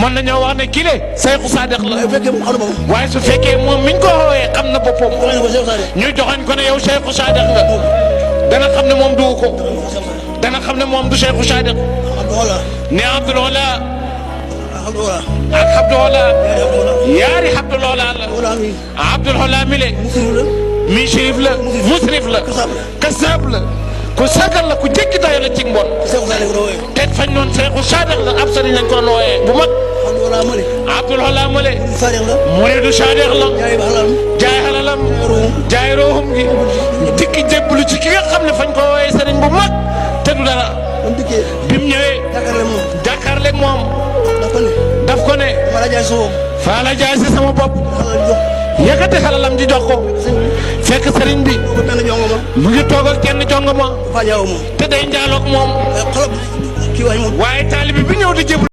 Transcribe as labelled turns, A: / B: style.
A: mën nañoo wax ne kii de Seexu Saadiq la waaye su fekkee moom miñ ko xooyee xam na boppam ñu joxañ ko ne yow Seexu Saadiq nga dana xam ne moom du ko dana xam ne moom du Seexu Saadiq ne Abdul Ola ak Abdul Ola yaari Abdul Ola la Abdul Ola mi le mi shérif la musrif la kasaab la ku sagal la ku jéggi dayo la ci mbon te fañ noon Seexu Saadiq la ab sëriñ lañ ko doon wooyee bu mag Abdul Ola male muridu Saadiq la jaay halalam jaay ruuxum gi dikki jébbalu ci ki nga xam ne fañ ko wooyee sëriñ bu mag te du dara bi mu ñëwee jàkkaarleeg moom daf ko ne faa la jaay si sama bopp yëkkati xalalam di jox ko fekk sëriñ bi mu ngi toog ak kenn jongoma te day njaaloog moom waaye taalibi bi ñëw di jébbalu